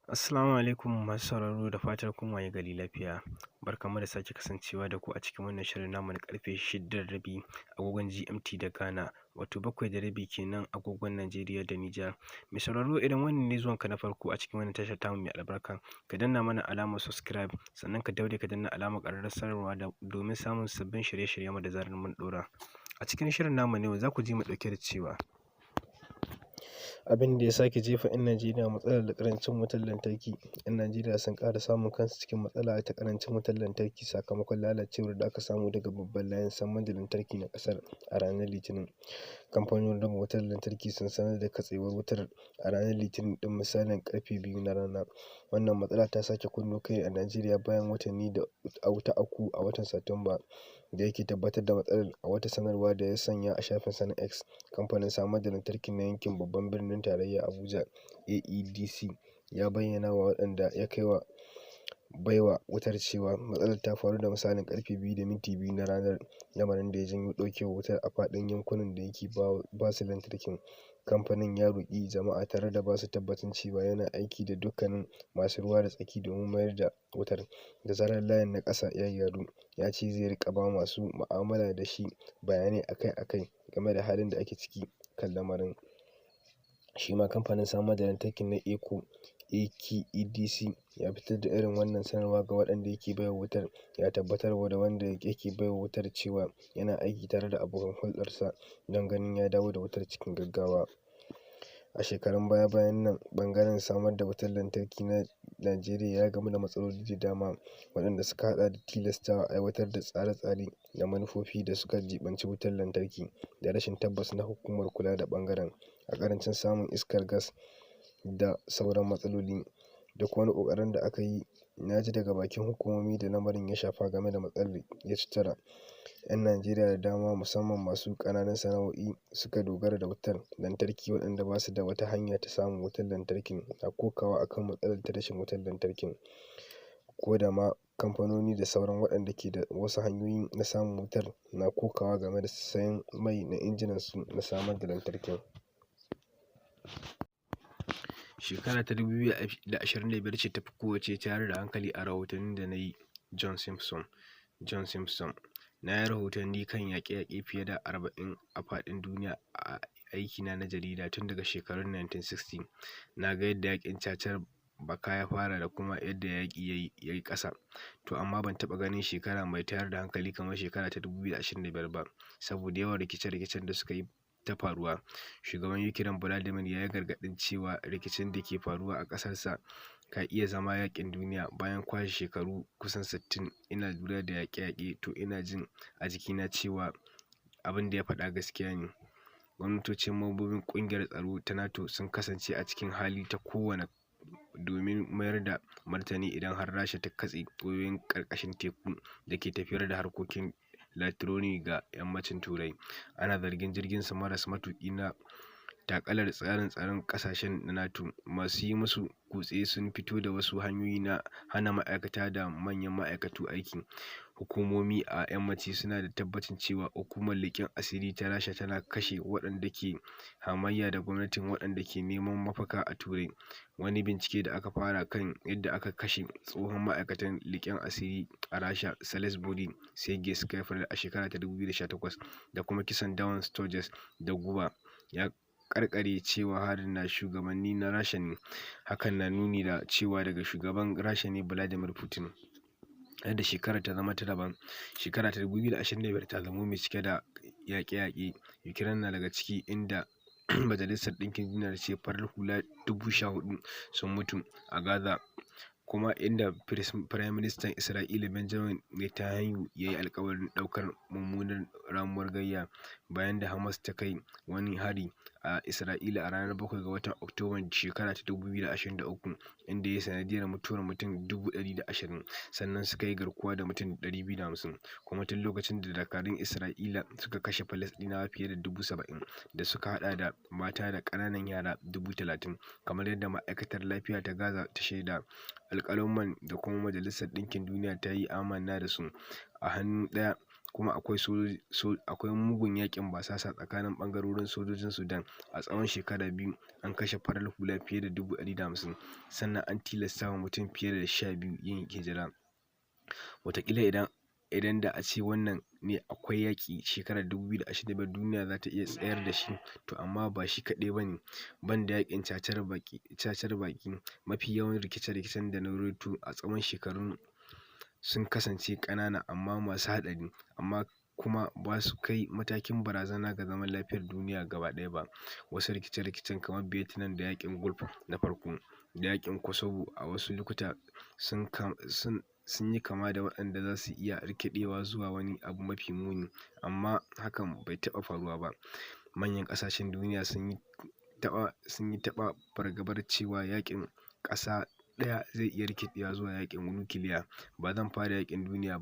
Assalamu alaikum masu sauraro, da fatar kun waye gari lafiya. Barkanmu da sake kasancewa da ku a cikin wannan shirin namu na karfe 6:30 agogon GMT da Ghana, wato 7:30 kenan agogon Najeriya da Nijar. Mai sauraro, idan wannan ne zuwanka na farko a cikin wannan tashar tamu mai albarka, ka danna mana alamar subscribe, sannan ka daure ka danna alamar ƙararrawar sanarwa domin samun sabbin shirye-shiryenmu da zarar mun ɗora. A cikin shirin namu na yau za ku ji mu ɗauke da cewa Abin da ya sake jefa 'yan Najeriya matsalar ƙarancin wutar lantarki. 'Yan Najeriya sun ƙara samun kansu cikin matsala ta ƙarancin wutar lantarki sakamakon lalacewar da aka samu daga babban layin samar da lantarki na ƙasar a ranar Litinin. Kamfanonin raba wutar lantarki sun sanar da katsewar wutar a ranar Litinin ɗin misalin karfe 2 na rana. Wannan matsala ta sake kunno kai a Najeriya bayan watanni da ta auku a watan Satumba. Da yake tabbatar da matsalar a wata sanarwa da ya sanya a shafinsa na X, kamfanin samar da lantarki na yankin babban birnin tarayya Abuja, AEDC, ya bayyana wa waɗanda ya baiwa wutar cewa matsalar ta faru da misalin karfe 2:02 na ranar, lamarin da ya janyo ɗaukewar wutar a faɗin yankunan da yake ba su lantarkin. Kamfanin ya roƙi jama'a tare da ba su tabbacin cewa yana aiki da dukkanin masu ruwa da tsaki domin mayar da wutar da zarar layin na ƙasa ya gyaru. Ya ce zai riƙa ba masu mu'amala da shi bayanai akai-akai game da halin da ake ciki kan lamarin. Shi ma kamfanin samar da lantarkin na Eko, AKEDC, ya fitar da irin wannan sanarwa ga waɗanda yake baiwa wutar. Ya tabbatarwa da wanda yake baiwa wutar cewa yana aiki tare da abokan hulɗarsa don ganin ya dawo da wutar cikin gaggawa. A shekarun baya-bayan nan, ɓangaren samar da wutar lantarki na Najeriya ya gamu da matsaloli da dama, waɗanda suka haɗa da tilastawa aiwatar da tsare-tsare da manufofi da suka jiɓanci wutar lantarki, da rashin tabbas na hukumar kula da ɓangaren, a ƙarancin samun iskar gas da sauran matsaloli. Duk wani ƙoƙarin da aka yi na ji daga bakin hukumomi da lamarin ya shafa game da matsalar ya ci tura. 'Yan Najeriya da dama, musamman masu ƙananan sana'o'i suka dogara da wutar lantarki, waɗanda ba su da wata hanya ta samun wutar lantarkin, na kokawa akan matsalar ta rashin wutar lantarkin. Ko da ma kamfanoni da sauran waɗanda ke da wasu hanyoyi na samun wutar na kokawa game da sayan mai na injinansu na samar da lantarkin. Shekara ta 2025 ce ta fi kowacce tayar da hankali a rahotannin da na yi, John Simpson. John Simpson: Na yi rahotanni kan yaƙe-yaƙe fiye da 40 a faɗin duniya a aikina na jarida tun daga shekarun 1960. Na ga yadda yaƙin cacar baka ya fara da kuma yadda yaƙi ya yi ƙasa. To amma ban taɓa ganin shekara mai tayar da hankali kamar shekara ta 2025 ba, saboda yawan rikice-rikicen da suka yi ta faruwa. Shugaban Ukraine Volodymyr ya yi gargaɗin cewa rikicin da ke faruwa a ƙasarsa ka iya zama yaƙin duniya. Bayan kwashe shekaru kusan 60 ina lura da yaƙe-yaƙe, to ina jin a jikina cewa abin da ya faɗa gaskiya ne. Gwamnatocin mambobin ƙungiyar tsaro ta NATO sun kasance a cikin hali ta kowane domin mayar da martani idan har Rasha ta katse wayoyin ƙarƙashin teku da ke tafiyar da harkokin latironi ga Yammacin Turai. Ana zargin jirgin su maras matuƙi na takalar tsarin tsaron ƙasashen na NATO. Masu yi musu kutse sun fito da wasu hanyoyi na hana ma'aikata da manyan ma'aikatu aiki. Hukumomi a Yammaci suna da tabbacin cewa hukumar leƙen asiri ta Rasha tana kashe waɗanda ke hamayya da gwamnatin waɗanda ke neman mafaka a Turai. Wani bincike da aka fara kan yadda aka kashe tsohon ma'aikatan leƙen asiri a Rasha Salisbury Sergei Skripal a shekara ta 2018 da kuma kisan Dawn Sturgess da guba, ya karkare cewa harin na shugabanni na Rasha ne. Hakan na nuni da cewa daga shugaban Rasha ne Vladimir Putin. Yadda shekarar ta zama ta daban. Shekara ta 2025 ta zamo mai cike da yaƙe-yaƙe. Ukraine na daga ciki, inda Majalisar Ɗinkin Duniya ta ce farar hula 14,000 sun mutu a Gaza, kuma inda Firaministan Isra'ila Benjamin Netanyahu ya yi alkawarin ɗaukar mummunar ramuwar gayya bayan da Hamas ta kai wani hari a Isra'ila a ranar 7 ga watan Oktoban shekara ta 2023, inda ya yi sanadiyyar mutuwar mutum 120,000 sannan suka yi garkuwa da mutum 250. Kuma tun lokacin da dakarun Isra'ila suka kashe Falasɗinawa fiye da 70,000 da suka haɗa da mata da ƙananan yara 30,000, kamar yadda ma'aikatar lafiya ta Gaza ta shaida, alƙaluman da kuma Majalisar Ɗinkin Duniya ta yi amanna da su. A hannu ɗaya Kuma akwai mugun yaƙin basasa tsakanin ɓangarorin sojojin Sudan. A tsawon shekara 2, an kashe farar hula fiye da 150,000, sannan an tilastawa mutum fiye da 12 yin hijira. Wataƙila idan da a ce wannan ne akwai yaƙi shekarar 2025, duniya za ta iya tsayar da shi, to amma ba shi kaɗai ba ne. Ban da yaƙin cacar baki, mafi yawan rikice-rikicen da na ruwaito a tsawon shekarun sun kasance ƙanana amma masu haɗari, amma kuma ba su kai matakin barazana ga zaman lafiyar duniya gaba ɗaya ba. Wasu rikice-rikicen, kamar Vietnam da Yaƙin Gulf na Farko da Yaƙin Kosovo, a wasu lokuta sun yi kama da waɗanda za su iya rikidewa zuwa wani abu mafi muni, amma hakan bai taɓa faruwa ba. Manyan ƙasashen duniya sun yi taɓa fargabar cewa yaƙin ƙasa ɗaya zai iya rikidewa zuwa yaƙin nukiliya. "Ba zan fara yaƙin duniya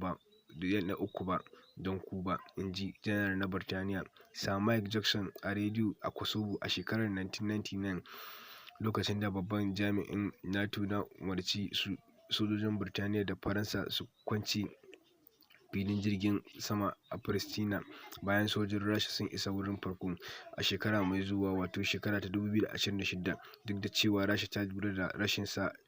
na uku ba don ku ba," in ji Janar na Birtaniya Sir Mike Johnson a rediyo a Kosovo a shekarar 1999, lokacin da babban jami'in NATO ya umarci sojojin Birtaniya da Faransa su ƙwace filin jirgin sama a Pristina bayan sojojin Rasha sun isa wurin farko a shekara mai zuwa, wato shekara ta 2026. Duk da cewa Rasha ta lura da rashin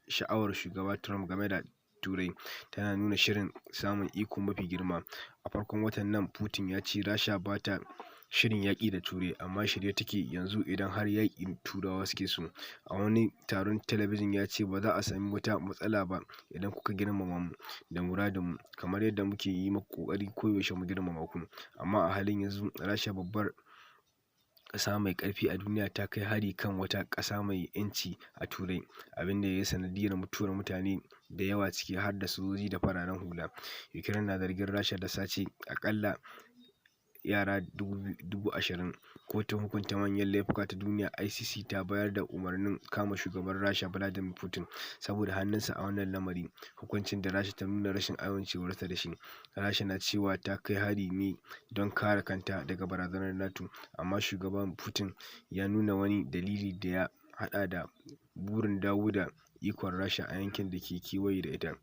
sha'awar Shugaba Trump game da Turai, tana nuna shirin samun iko mafi girma. A farkon watan nan, Putin ya ce Rasha ba ta shirin yaƙi da Turai, amma shirye take yanzu idan har yaƙi Turawa suke so. A wani taron talabijin ya ce: "Ba za a sami wata matsala ba idan kuka girmama mu da muradunmu, kamar yadda muke yi ƙoƙari koyaushe mu girmama ku." Amma a halin yanzu, Rasha, babbar ƙasa mai ƙarfi a duniya, ta kai hari kan wata ƙasa mai 'yanci a Turai, abin da ya yi sanadiyyar mutuwar mutane da yawa, ciki har da sojoji da fararen hula. Ukraine na zargin Rasha da sace aƙalla yara 20,000. Kotun Hukunta Manyan Laifuka ta Duniya (ICC) ta bayar da umarnin kama shugaban Rasha Vladimir Putin saboda hannunsa a wannan lamari, hukuncin da Rasha ta nuna rashin amincewarta da shi. Rasha na cewa ta kai hari ne don kare kanta daga barazanar NATO, amma Shugaba Putin ya nuna wani dalili da ya haɗa da burin dawo da ikon Rasha a yankin da ke kewaye da ita.